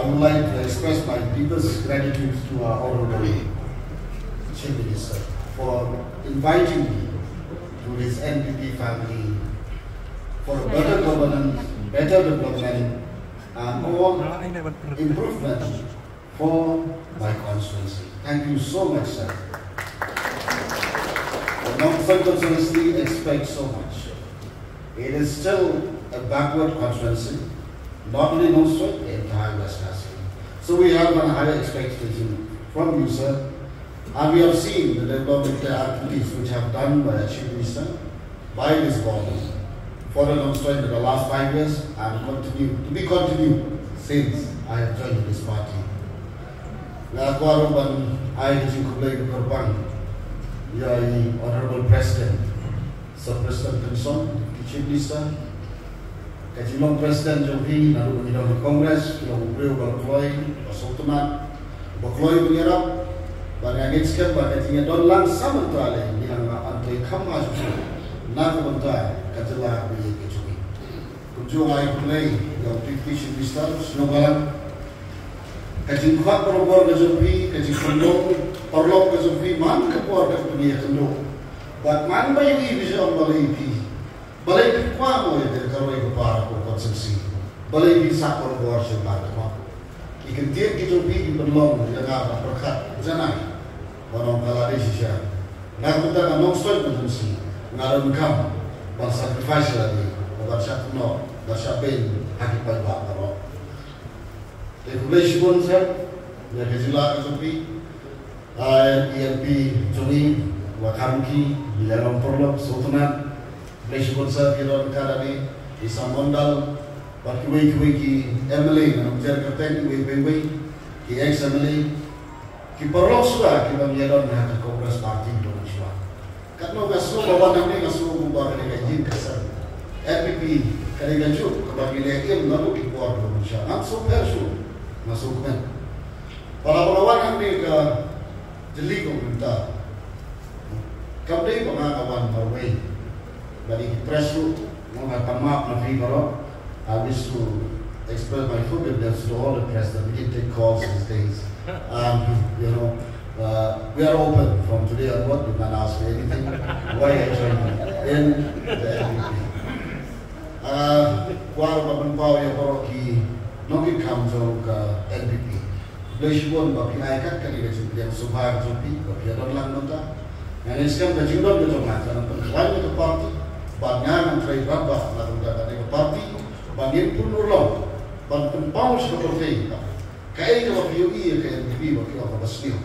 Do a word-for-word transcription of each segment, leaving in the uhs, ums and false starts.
I would like to express my deepest gratitude to our Honorable Chief Minister for inviting me to his N P P family for a better governance, better development, and all improvement for my constituency. Thank you so much, sir. The Nongstoin constituency expects so much. It is still a backward constituency, not only Nongstoin, the entire West Khasi. So we have a higher expectation from you, sir. And we have seen the development activities which have done by the Chief Minister, by this government, for the Nongstoin in the last five years and continue to be continued since I have joined this party. Nga kwah ruh ban ai ka jingkhublei kyrpang ïa i Honorable President, Sir Prestone Tynsong, Deputy Chief Minister, ka jinglong President jong phi, naduh ba ngi don ha Congress, phi long u briew uba kloi, uba sngewtynnat, uba kloi ban ïarap, bad nga ngeit skhem ba ka jingïadon lang sa mynta lei, ngi nang ïa antai kham ha shuh shuh na ka bynta ka jylla bad ka jong ngi. Kumjuh nga ai khublei ïa u Deputy Chief Minister, sngewbha lang ka jingkhot barabor ka jong phi, ka jingpynlong paralok ka jong phi man ka por ka pynïakynduh. Bad man ba ïohi phi sha ong balei phi, balei phi kwah mo ïa ka roi ka par ka constituency, balei phi sah barabor sha bar ka hok. Ki kyntien ki jong phi ki pynlong ïa nga ban pyrkhat janai ban ong ka la dei shisha. Na ka bynta ka Nongstoin constituency nga donkam ban sacrifice ïa lade, ban shah kynnoh, ban shah beiñ ha ki paidbah baroh. Te khublei shibun sir ïa ka jinglah ka jong phi. Ai, i M P jong ngi, Wakhamki, i Ïalong Pyrlok, Sutnat, khublei shibun sir, ki don ka dang i Sam Mondal, bad kiwei kiwei ki M L A, ngan ym jer kyrteng, kiwei kiwei, ki ex M L A, ki paralok suda, kiba ngi ïadon ha ka Congress Party, don shuwa. Katno nga sngew ba wan hangne nga sngew kumba ka dei ka ïing ka sem. N P P ka dei ka juk kaba ngi leh im naduh ki por ba mynshuwa. Nga sngew pher shuh, nga sngew kmen. Ba la ba la wan hangne ka jylliew ka mynta. Kam dei ba nga ka wan marwei. Ba dei ki press ruh, nga nga pan map na phi baroh. I wish to express my forgiveness to all the press that we didn't take calls these days. Um, you know, uh, we are open from today onward. You can ask me anything. Why I joined in the N P P. Uh, kwah ban pynpaw ïa baroh ki nongkit kam jong ka N P P. Khublei shibun ba phi ai kat kane ka jingpdiang sngewbha ka jong phi ba phi ïa don lang mynta. Nga ngeit skhem ka jingdon ka jong nga ka nang pynkhlaiñ ïa ka party bad nga nang trei bad bad na ka bynta kane ka party ba ngin pynurlong ban pynpaw sha ka pyrthei ba kaei kaba phi ïohi ïa ka N P P ba phi ong kaba sniew.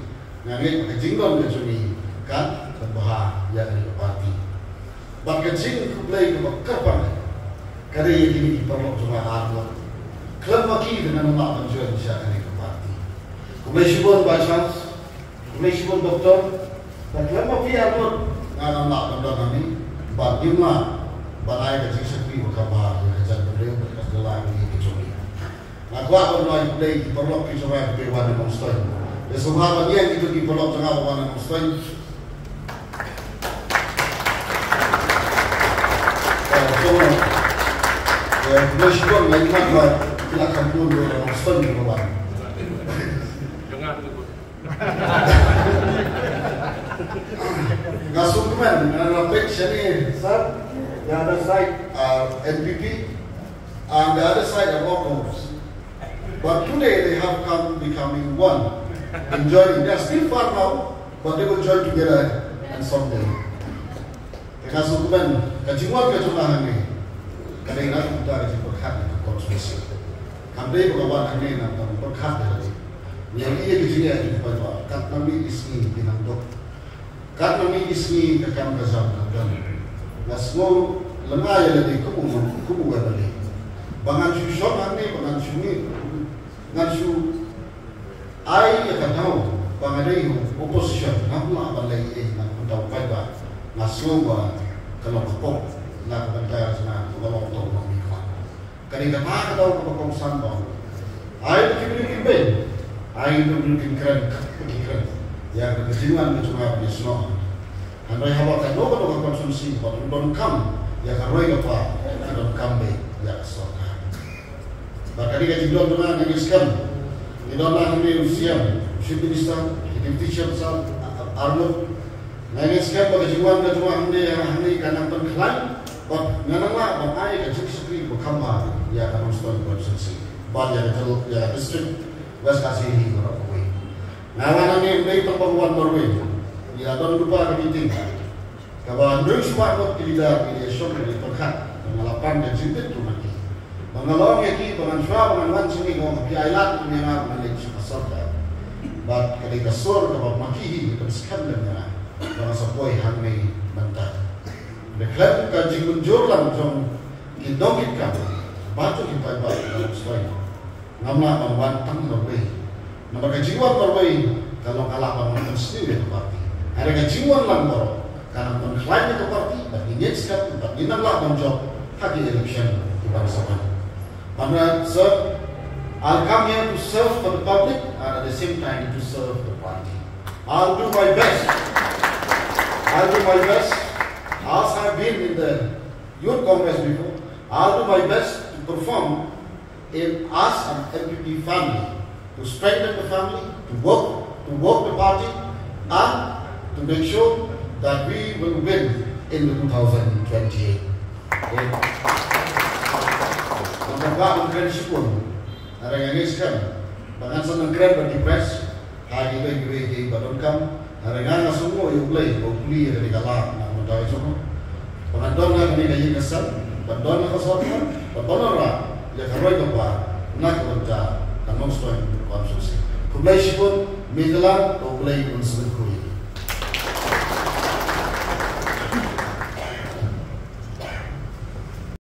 Nga ngeit ba ka jingdon ka jong ngi kan pynbha ïa kane ka party. Bad ka jingkhublei kaba kyrpang ka dei ïa kine ki paralok jong nga arngut. Khlem ma ki te ngan ym lah ban join sha kane ka party. Khublei shibun Bah Charles, khublei shibun Doctor. Bad khlem ma phi arngut ngan ym lah ban don hangne. Bad ngim lah ban ai ka jingshakri ba kaba ïa ka jaitbynriew bad ka jylla kane ka jong ngi. Nga kwah ban ai khublei ki paralok ki jong nga kiba wan na Nongstoiñ. Ïa sngewbha ban ïeng kito ki paralok jong nga ba wan na Nongstoiñ. Eh, jong nga. Eh, khublei shibun, nga ïohi ba ki la kham bun ruh na Nongstoiñ kiba wan. Nga sngewkmen, nga la peit shane, sir, the other side, uh, N P P, and the other side are all Congress. But today they have come becoming one. And joining, they are still far now, but they will join together and someday. Te nga sngewkmen, ka jingwan ka jong nga hangne ka dei na ka bynta ka jingpyrkhat ïa ka constituency. Kam dei ba nga wan hangne na ka bynta pyrkhat ïa lade. Ngi ïohi ïa ka jingeh jong ki paidbah, katba mih ki sngi ki nang duk. Katba mih ki sngi ka kam ka jam ka don. Nga sngew lyngngai ïa lade kum u, kum u M L A. Ba ngan shu shong hangne, ba ngan shu mih, ngan shu ai ïa ka daw ba nga dei u opposition, ngam lah ban leh ei ei na ka bynta u paidbah. Nga sngew ba ka long ka pop na ka bynta jong nga, ka long tang ba ngi kwah. Ka dei kata ka daw kaba kongsan ba ai ba ki briew kin beiñ, ai ba ki briew kin kren, kaba ki kren. Ïa ka jingwan ka jong nga ba ngi snoh. Hynrei haba kano kano ka constituency ba u donkam ïa ka roi ka par, ki donkam beit ïa ka sorkar. Bad ka dei ka jingdon jong nga, nga ngeit skhem Ngi don hangne u C M, Chief Minister, Deputy Chief Minister, Arnob. Nga ngeit skhem ba ka jingwan ka jong nga hangne, hangne kan nang pynkhlaiñ bad ngan nang lah ban ai ka jingshakri ba kham bha ïa ka Nongstoiñ constituency bad ïa ka jylla, ïa ka district West Khasi Hills baroh kawei. Nga wan hangne ym dei tang ban wan marwei. Ngi la don lypa ka meeting kaba hynriew spah ngut ki leader ki la ïashong, ki la ïapyrkhat, ba nga la pan ka jingbit ruh na ki, ba nga la ong ïa ki ba ngan shuwa ba ngan wan sha ngi, nga ong phi ailad ïa nga ba ngan leit sha ka sorkar. Bad ka dei ka sur kaba ma ki hi ki pynskhem lem ïa nga ba nga sa poi hangne mynta. Te khlem ka jingmynjur lang jong ki nongkitkam bad jong ki paidbah ka Nongstoiñ, ngam lah ban wan tang marwei. Namar ka jingwan marwei ka long ka lah ban wan pynsniew ïa ka party. Hynrei ka jingwan lang baroh ka nang pynkhlaiñ ïa ka party, bad ngi ngeit skhem bad ngin nang lah ban jop ha ki election kiban sa wan. Bad nga, sir, I'll come here to serve for the public and at the same time to serve the party. I'll do my best. I'll do my best. As I've been in the Youth Congress before, I'll do my best to perform in, as an N P P family, to strengthen the family, to work, to work the party, and to make sure that we will win in the two thousand twenty-eight. Okay. Ngan kwah ban kren shibun, hynrei nga ngeit skhem ba ngan sa nang kren ban depress ha kiwei kiwei ki ba donkam. Hynrei nga, nga sngewnguh ïa U Blei ba u plie ïa kane ka lad na ka bynta ka jong nga, ba ngan don ha kane ka ïing ka sem ban don ha ka sorkar, ban pynlong ïa ka roi ka par na ka bynta ka Nongstoiñ constituency. Khublei shibun, me tela, ba U Blei un sngewthuh ïa ngi.